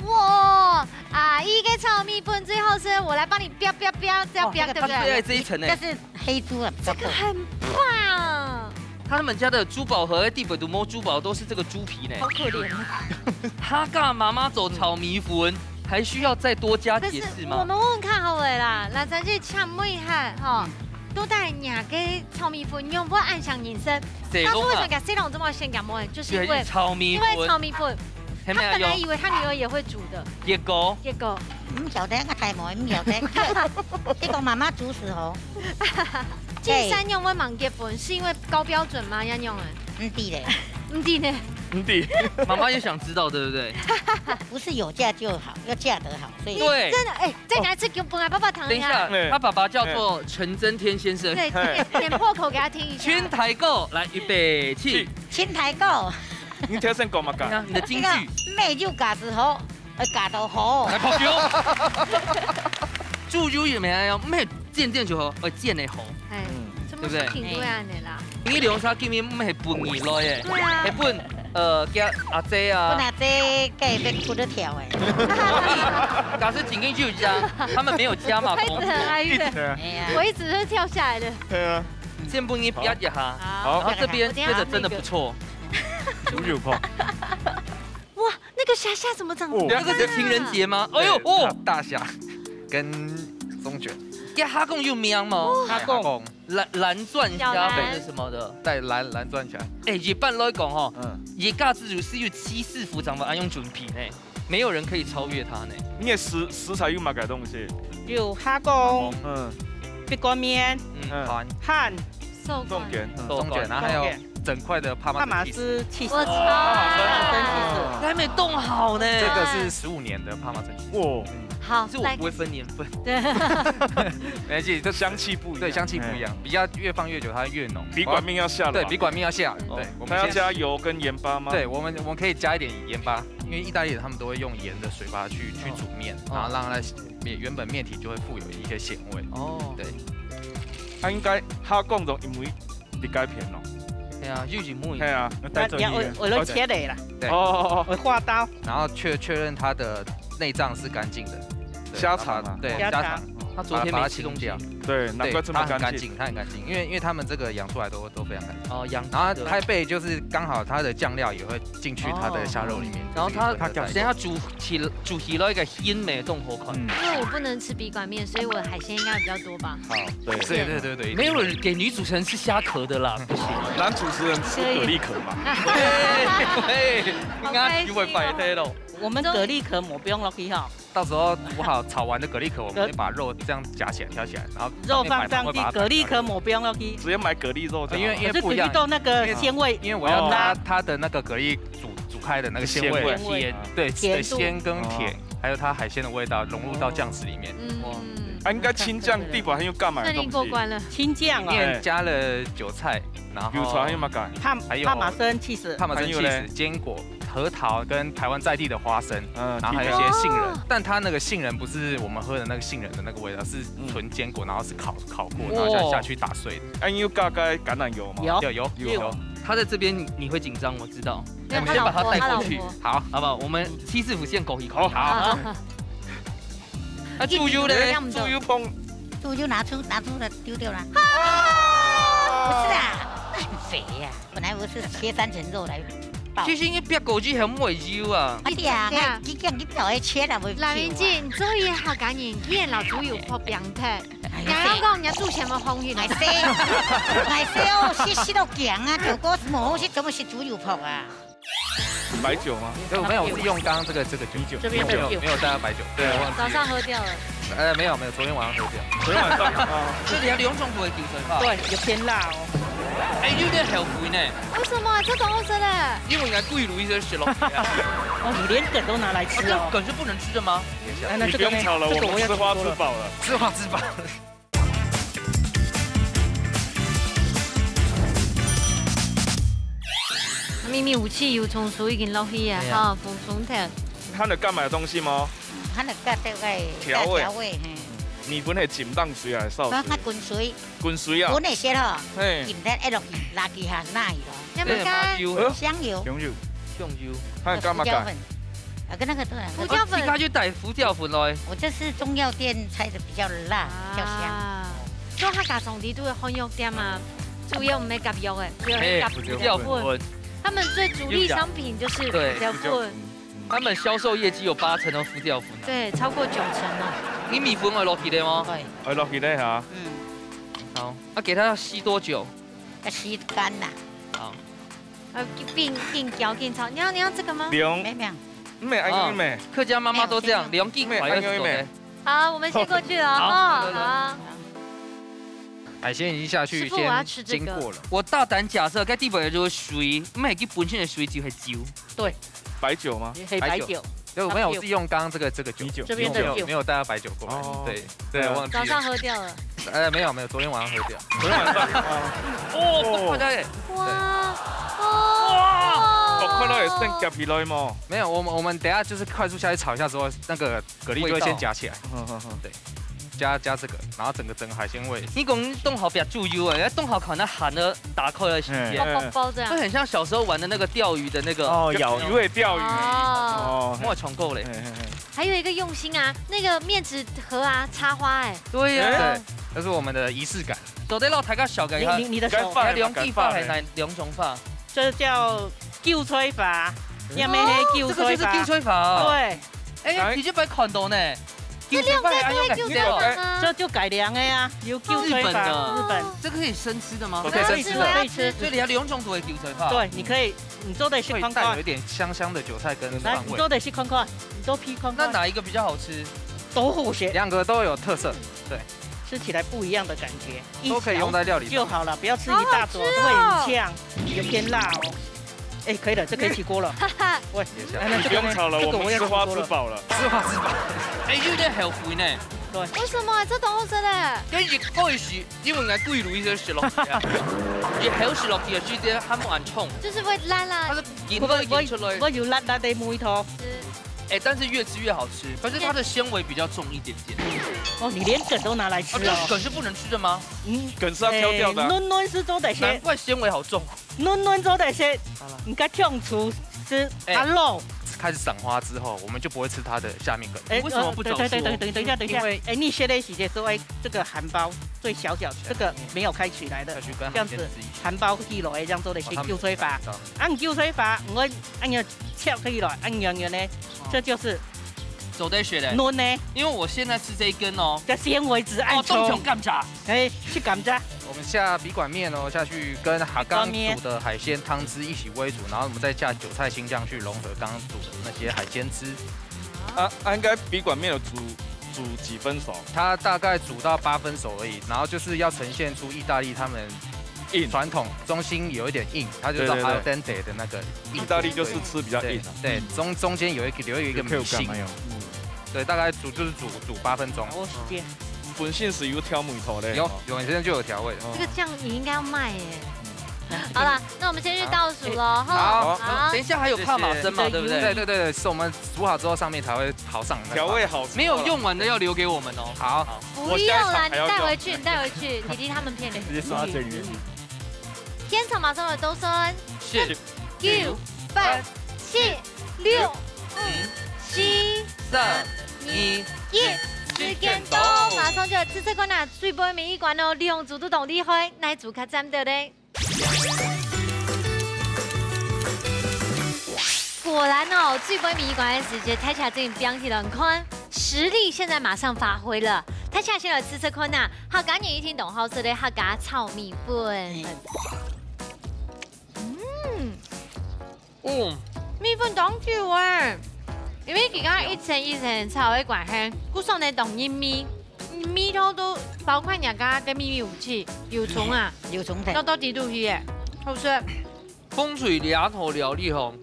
哇，阿姨个炒米粉最好吃，我來幫你煏煏煏，這樣煏，哇，對不對？他最愛這一層呢。這是黑豬啊，比較厚。這個很棒。他們家的豬寶盒裡背都摸豬寶，都是這個豬皮呢。好可憐啊。客家媽媽做炒米粉，還需要再多加解釋嗎？可是我們問問看好了啦，來，咱去請問一下，吼，嗯。到底若个炒米粉仰會恁餳人食？ 細公啊。大部分人家細公這麼先感冒，就是因為，對，就是炒米粉。因為炒米粉，他本來以為他女兒也會煮的。結果？結果。毋曉得，𠊎太無，毋曉得。你講媽媽煮食吼。金山仰會吂結婚，是因為高標準嗎？恁樣欸。毋知咧。毋知呢。毋知。媽媽也想知道，對不對？不是有嫁就好，要嫁得好，所以對。真的，欸， 再講一次，給我本來爸爸糖等一下，呀。他爸爸叫做陳增添先生。對，嘿。點，點破口給他聽一下。清台歌，來，預備，起。清台歌。你頭先講麼个？你看，你的金句。那個，毋係就假時候，呃，假到好。來，拍球。煮油也無愛用，毋係煎煎就好，愛煎得好。哎，嗯。什麼事情都要恁樣啦。對不對？你兩儕今日毋係分你來的，對啊。係分，呃，佢阿姐啊。分阿姐，該會哭得跳的。假設緊跟就這樣，他們沒有加碼。拍得很哀怨。對啊。哎呀。我一直是跳下來的。對啊。先分你比一下，好。然后这边这个真的不错，猪油泡。哇，那个虾虾怎么长这样啊？哦。那个是情人节吗？哎呦，哦，大虾跟松卷。这虾公有名吗？哦，虾公。蓝，蓝钻虾还是什么的？对，蓝，蓝钻虾。哎，一般来讲吼，嗯。一家之主是有七十副长发，还用准备呢。 没有人可以超越他呢。你个食，食材有么个东西？有虾公，嗯。必干面，嗯。饭，松卷，嗯，松卷，然后还有整块的帕玛帕玛森起司。我操！帕玛森起司。还没冻好呢。这个是十五年的帕玛森起司。哇。好，其实我不会分年份。对。没关系，这香气不一样。对，香气不一样，比较越放越久，它越浓。比管面要下了吧？对，比管面要下。对，我们先，它要加油跟盐巴吗？对，我们，我们可以加一点盐巴。 因为意大利人他们都会用盐的水吧去，去煮面，哦。然后让它面，原本面体就会富有一些咸味。哦。对。啊，应该虾公就因为你改变咯。对啊，又是木。对啊。那带走你。我，我都切了啦。对。哦，哦，哦。我划刀。然后确，确认它的内脏是干净的。对，虾肠啊。然后把它，对，虾肠。虾肠。他昨天没吃东西。把它，把它清掉。对，难怪这么干净。对，它很干净，它很干净，因为，因为他们这个养出来都，都非常干净。哦，养殖的。然后太贝就是刚好它的酱料也会进去它的虾肉里面，哦。然后它，就是混合在一起。等一下煮起，煮起来一个鲜味都很好看。嗯。因为我不能吃笔管面，所以我海鲜应该比较多吧？好，对。对，对，对，对，没有人给女主持人吃虾壳的啦，不行。男主持人吃蛤蜊壳嘛。嘿，嘿，好开心哦。应该就会摆脱咯。我们蛤蜊壳抹不用落去哈。 到时候煮好炒完的蛤蜊壳，我们会把肉这样夹起来、挑起来，然后肉放上去，上面摆盘会把它摆上去。蛤蜊壳抹不用落去。直接买蛤蜊肉就好了。因为，因为不一样，可是蛤蜊肉那个鲜味。因为，因为我要它，哦。它的那个蛤蜊煮，煮开的那个鲜味，鲜味。鲜，对，甜度。的鲜跟甜，哦。还有它海鲜的味道融入到酱汁里面。嗯。哇。啊，应该青酱地板还有干嘛的东西？顺利过关了。青酱啊。里面加了韭菜，然后韭菜还有嘛干？帕，还有帕玛森起司。帕玛森起司，还有嘞？坚果， 核桃跟台湾在地的花生，嗯，然后还有一些杏仁，哦。但它那个杏仁不是我们喝的那个杏仁的那个味道，是纯坚果，嗯。然后是烤，烤过，然后下，哇。下去打碎的。啊，你有加，加橄榄油吗？有。有，有，有。有。他在这边你，你会紧张，我知道。因为他老婆，我们先把它带过去。他老婆。好。好不好？我们七四五线狗一口。好。好。啊，猪油嘞？一直都这样子。猪油碰。猪油拿出，拿出来丢掉了。啊！不是啊，那很肥呀。 本来我是切三层肉来爆。其实你煏過之前毋會油啊。哎呀，對啊。哎，你這樣你煏个切了，我，賴明靜，你做一下客家人，你也老豬油泡冰忒。哎呀，人家講人家祖先無風雨呢。哎，係，哎，係哦，食，食到強啊，就講無好食，怎麼食豬油泡啊？白酒嗎？沒有，沒有，我是用剛剛這個，這個酒，米酒。這邊的酒。沒有，沒有帶到白酒，對，忘記了。早上喝掉了。 呃，沒有，沒有，昨天晚上喝掉。昨天晚上啊。這裡有兩種酒精成分。對，有偏辣哦。哎，有點後悔呢。為什麼？這怎麼吃的？因為應該歸路一些食落去啊。哦，你連梗都拿來吃哦。啊，這梗是不能吃的嗎？哎，那這個呢？你不用吵了，這個我要我們吃花吃飽了。吃花吃飽了。祕密武器油蔥酥已經落去啊，哎呀。哈，紅蔥頭。它有加麼个東西嗎？ 嗯，還有加這個調味。調味，嘿。米粉係浸淡水還係燒水？啊，滾水。滾水啊？滾个時候，嘿。浸忒，一落去，拉幾下，拉去咯。要不要加香油？香油。香油。香油。還有加麼个？胡椒粉。啊，跟那個對啊。胡椒粉。哦，自家就帶胡椒粉來。我這是中藥店採的，比較辣，比較香。啊。做客家兄弟都會漢藥店嘛，主要毋係夾藥个，主要係夾胡椒粉。嘿，胡椒粉。他們最主力商品就是胡椒粉。對，胡椒粉。 他們銷售業績有八成都是胡椒粉啊。對，超過九成哦。你米粉愛落去个嗎？對。愛落去个哈。嗯。好，啊，給它要吸多久？要吸乾啦。好。呃，緊，緊攪緊炒。你要，你要這個嗎？涼。沒有，沒有。毋係，恁樣毋係。哦，客家媽媽都這樣，沒有，涼緊快要熟的。沒有，恁樣毋係。好，我們先過去了。好，哦，好。好。 海鮮已經下去，師傅，我要吃這個。先煎過了。我大膽假設，該底背就係水，毋係，佢本身个水就係酒。對。白酒嗎？黑白酒。白酒。對，沒有，我是用剛剛這個，這個酒，米酒。這邊的酒。沒有，沒有帶到白酒過來。哦。對，對，嗯。忘記了。早上喝掉了。呃，沒有，沒有，昨天晚上喝掉。昨天晚上，哦。哦，哇，哦。哦，看到會先夾起來無？沒有，我們，我們等一下就是快速下去炒一下之後，那個蛤蜊就會先夾起來。味道。嗯，嗯，嗯。對。 加，加這個，然後整個，整個海鮮味。你講當好煏豬油啊，當好看那鹹的打開的時間。嗯。爆爆爆這樣。會很像小時候玩的那個釣魚的那個。哦，咬魚。魚會釣魚。哦。哦。我有嚐過嘞。嘿，嘿，嘿。還有一個用心啊，那個面紙盒啊，插花欸。對呀。欸，这是我们的仪式感。做得让大家小解一下，你你你的手，该放了嘛，两句话还是两种话？这叫韭菜花，你还没黑韭菜花。哦，这个就是韭菜花哦。对，哎，哎。你就没看到呢。韭菜花还要改掉。这两个都是韭菜花吗？这就改良的呀，有韭菜花，日本的。日本。这个可以生吃的吗？可以生吃的。可以吃。所以你要两种都会韭菜花。对，你可以，你做得试看看。会带有一点香香的韭菜跟蒜味。来，你做得试看看，你做皮看看。那哪一个比较好吃？都好吃。两个都有特色，对。吃起来不一样的感觉，都可以用在料理上。一小撮就好了，不要吃一大撮，好好吃哦。会很呛，有偏辣哦。哎，可以了，这可以起锅了。哈哈。喂，等一下。哎，那这个呢？你不用炒了，这个我要起锅了。我们吃花吃饱了。吃花吃饱。哎，有点后悔呢。对。为什么？这多好吃的。跟一开始，因为俺贵如一些食落去啊，一口食落去的时间还没完冲，就是会烂啦。它是紧都紧出来。我，我，我有辣辣的味道。是。哎，但是越吃越好吃，可是它的纤维比较重一点点。哦，你连梗都拿来吃哦。啊，这梗是不能吃的吗？嗯，梗是要挑掉的啊。哎，嫩嫩是做得吃。难怪纤维好重。嫩嫩做得吃，好了。你个痛处是哎。阿肉。开始赏花之后，我们就不会吃它的下面梗。哎，为什么不早说？呃，等，等，等，等，等一下，等一下。因为哎，你现在洗洁说，哎，这个含苞最小小，这个没有开起来的，要去跟海鲜吃一起。这样子含苞一来，这样做得吃韭菜花。哦，他们不知道。啊，你韭菜花，我，哎呀，切开来，啊，圆圆呢，哦。这就是做得吃的。嫩呢。因为我现在吃这一根哦。这纤维质按哦，重。哎，是甘蔗。我们下笔管面哦，下去跟刚刚煮的海鲜汤汁一起煨煮，然后我们再下韭菜心酱去融合刚刚煮的那些海鲜汁。啊，啊，应该笔管面有煮，煮几分熟？它大概煮到八分熟而已，然后就是要呈现出意大利他们硬。传统中心有一点硬，它就是对，对，对。Al dente的那个硬度。意大利就是吃比较硬啊。对，对，中，中间有一个，留有一个有Q感，明星。没有。嗯。对，大概煮，就是煮，煮八分钟。把握时间。本身是有调味道的。有，哦。有，本身就有调味的。哦。这个酱你应该要卖耶。嗯。好了，那我们先去倒数咯，好。哈。好，好。等一下还有帕玛森嘛，谢谢。对不对？对，对，对，对，是我们煮好之后上面才会好上那个帕玛森。调味好之后了。没有用完的要留给我们哦。好。好。不用啦，我下一场还要用。你带回去，你带回去，弟弟他们骗你。直接刷最远。现场马上有多酸。是。九、八、七、六、五、四、三、二、一，时间到。马上就要試試看啊，最尾尾一关哦，两组都當厲害，哪一組較讚到咧？果然哦，最尾尾一關的時間，大家真的表現得很看，實力現在馬上發揮了。大家先來試試看啊，客家人一定當好食的客家炒米粉。嗯。 嗯。嗯，米粉當Q欸，因為佢个一層一層炒个關係，故所呢當入味，味道都包括人家个秘密武器，油蔥啊，嗯，油蔥頭。倒到底肚去耶，好食。風水這套料理吼，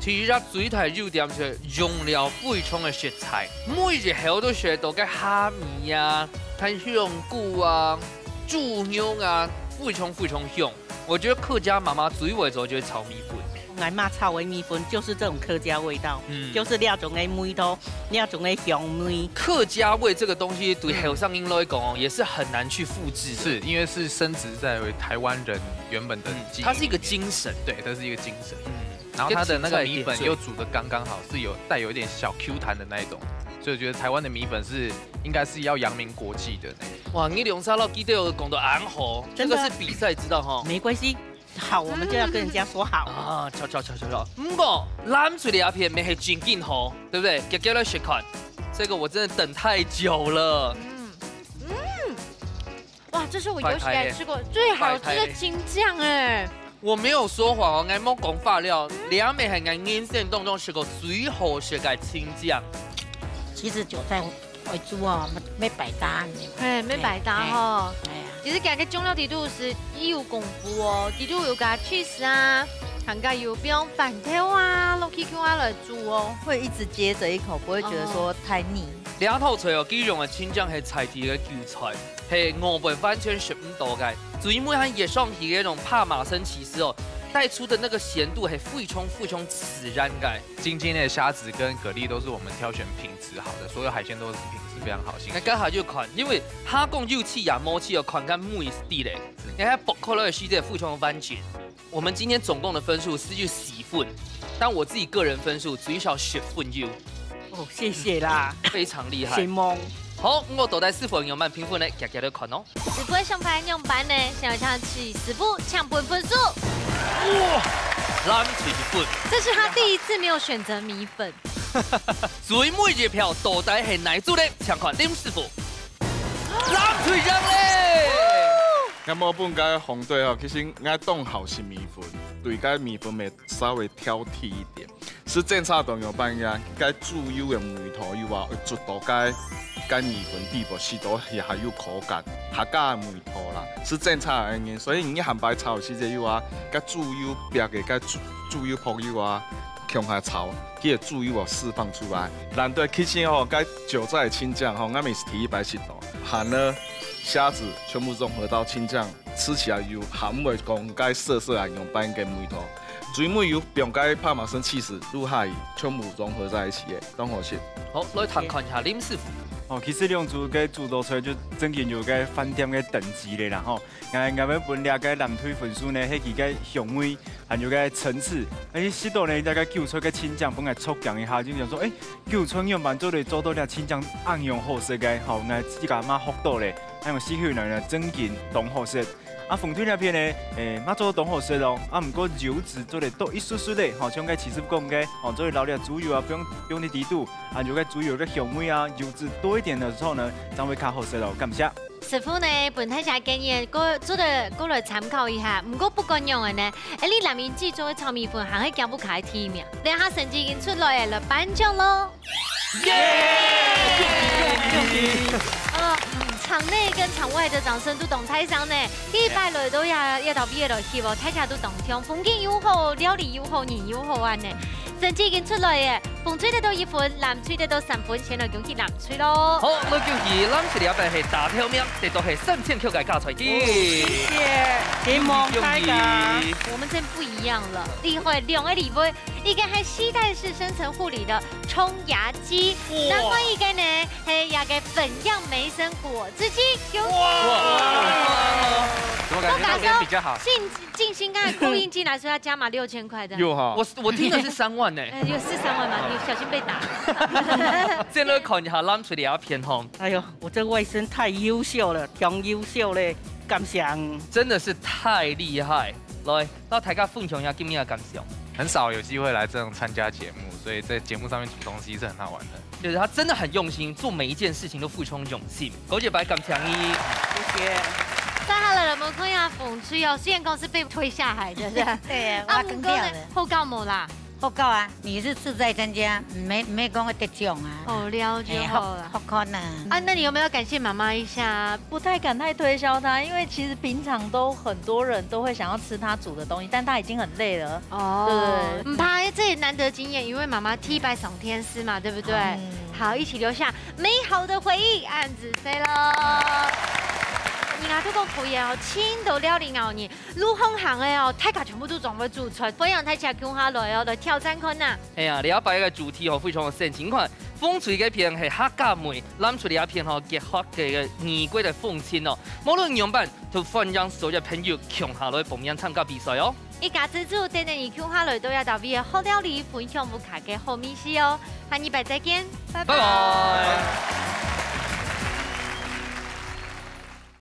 其實最大優點係用了非常个實在，每一口都食到个蝦米啊、看香菇啊、豬肉啊，非常非常香。 我覺得客家媽媽最會做就係炒米粉。𠊎媽炒个米粉就是這種客家味道，嗯。就是這種个味道，這種个香味。客家味這個東西對後生人來講哦，嗯。也是很難去複製的。是，因為是深植在於台灣人原本的基因裡面。嗯，它是一個精神。對，它是一個精神。嗯。然後它的那個米粉又煮得剛剛好，是有帶有一點小Q彈的那一種，所以我覺得台灣的米粉是，應該是要揚名國際的那一種。哇，你兩儕老記得有講到恁好，真的。這個是比賽，知道哈？沒關係，好，我們就要跟人家說好。啊，巧巧巧巧巧。毋過，藍水這片乜係正經好，對不對？夾夾來食看，這個我真的等太久了。嗯，嗯。 哇，這是我有史以來吃過最好吃的青醬欸。我沒有說謊哦，𠊎無講話了，這乜係𠊎人生當中食過最好食个青醬。其實韭菜愛煮哦，乜，乜百搭呢。嘿，乜百搭吼。哎呀。其實佢个醬料底肚係有功夫哦，底肚有加cheese啊，還加有放番豆啊，落去共下來煮哦。會一直接著一口，不會覺得說太膩。哦。這道菜哦，佢用个青醬係在地个韭菜。 係外背完全食毋到个。最尾還擛上去个該種帕瑪森起司哦，帶出的那個鹹度係非常非常自然个。今天的蝦子跟蛤蜊都是我們挑選品質好的，所有海鮮都是品質非常好，新鮮。該剛好就看，因為佢講有刺也無刺哦，看看味緒咧。你看剝開來个時節非常完整。 我們今天總共的分數是有四分，但我自己個人分數最少十分有。哦，謝謝啦。非常厲害。承蒙。好，毋過到底師傅仰般評分呢？遽遽來看哦。師傅个想法仰般呢？想要請徐師傅請分分數。哇，藍隊一分。這是他第一次沒有選擇米粉。最尾一票到底係哪一組呢？請看林師傅。藍隊贏咧！𠊎無分該紅隊吼，其實𠊎當好食米粉，對該米粉乜稍微挑剔一點。 係爭差當仰般呀，該豬油个味道有啊，會煮到該該米粉底部，食到也還有口感，客家个味道啦，係爭差个原因。所以你鹹白炒時節有啊，該豬油煏个，該豬豬油泡油啊，共下炒，佢个豬油哦釋放出來。難得其實吼，該韭菜青醬吼，𠊎也係第一擺食到，蜆仔、蝦子全部融合到青醬， 食起來有鹹味，講該澀澀啊，仰般个味道。最尾有放該帕瑪森起司，滷下去，全部融合在一起个，當好食。好，來探看一下林師傅。哦，其實兩組个主導菜就正經有該飯店个等級个啦吼。𠊎𠊎要分這个藍隊分數呢，係佢个香味，還有个層次。而且食到呢，這个韭菜个青醬分𠊎觸驚一下，就想說，誒，韭菜仰般做得做到這青醬恁樣好食个，吼，𠊎自家嘛學到咧。 還有四口奶奶正經當好食。啊，紅隊這片呢，誒，嘛做當好食哦。啊，毋過油脂做得多一息息咧，吼，像該徐師傅講个，吼，做得留點豬油啊，放放在底肚，啊，有个豬油个香味啊，油脂多一點的時候呢，正會較好食哦。感謝。師傅呢，分大家建議，過做得過來參考一下。毋過不管仰般呢，誒，你藍隊這組个炒米粉還係驚毋過第一名，這下成績已經出來了，來頒獎咯。 耶！恭喜恭喜！呃，場內跟場外的掌聲都當大聲呢。第一擺來都也也到畢業了，希望大家都當暢，風景又好，料理又好，人又好玩呢。成績已經出來耶，紅隊得到一分，藍隊得到三分，先來恭喜藍隊咯。好，來恭喜藍隊這擺係打頭名，得到係三千塊个加菜金。謝謝，承蒙大家。恭喜恭喜！我們真不一樣了，厲害，兩個禮拜 一個係西帶式深層護理的沖牙機，哇！另外一個呢，係這個粉樣梅森果汁機。哇！哇！怎麼感覺那邊比較好？進進新幹口音進來說要加碼六千塊這樣。有哈。我我聽的是三萬呢。呃，有是三萬嗎？你小心被打。先來看一下藍隊這片吼。哎呦，我這外甥太優秀了，挺優秀嘞，感謝。真的是太厲害。來， 那大家分享一下今日个感想。很少有機會來這樣參加節目，所以在節目上面煮東西是很好玩的。就是他真的很用心，做每一件事情都付出用心。高姐白感強一。謝謝。再下來，我們看一下紅隊哦，雖然講是被推下海的，是吧？對，啊，我跟掉了。毋過呢，好搞無啦？好搞啊，你是志在參加，沒沒講會得獎啊。好料就好了。哎，好好看啊。啊，那你有沒有感謝媽媽一下？不太敢太推銷她，因為其實平常都很多人都會想要吃她煮的東西，但她已經很累了。哦，對。毋怕，這也難得經驗，因為媽媽第一擺上電視嘛，對不對？嗯。好，一起留下美好的回憶，恁仔細咯。人家都講口音哦，盡多料理咬人，路項行个哦，大家全部都總會煮出，歡迎大家共下來哦，來挑戰看啊。哎呀，這擺个主題哦，非常个新，請看，紅隊該片係客家味，藍隊這片吼，結合个異國个風情哦。無論仰般， 都歡迎所有朋友共下來報名參加比賽哦。一家之煮，等等你共下來都要到位个好料理分享屋下个好味緒哦。下禮拜再見，拜拜。拜拜。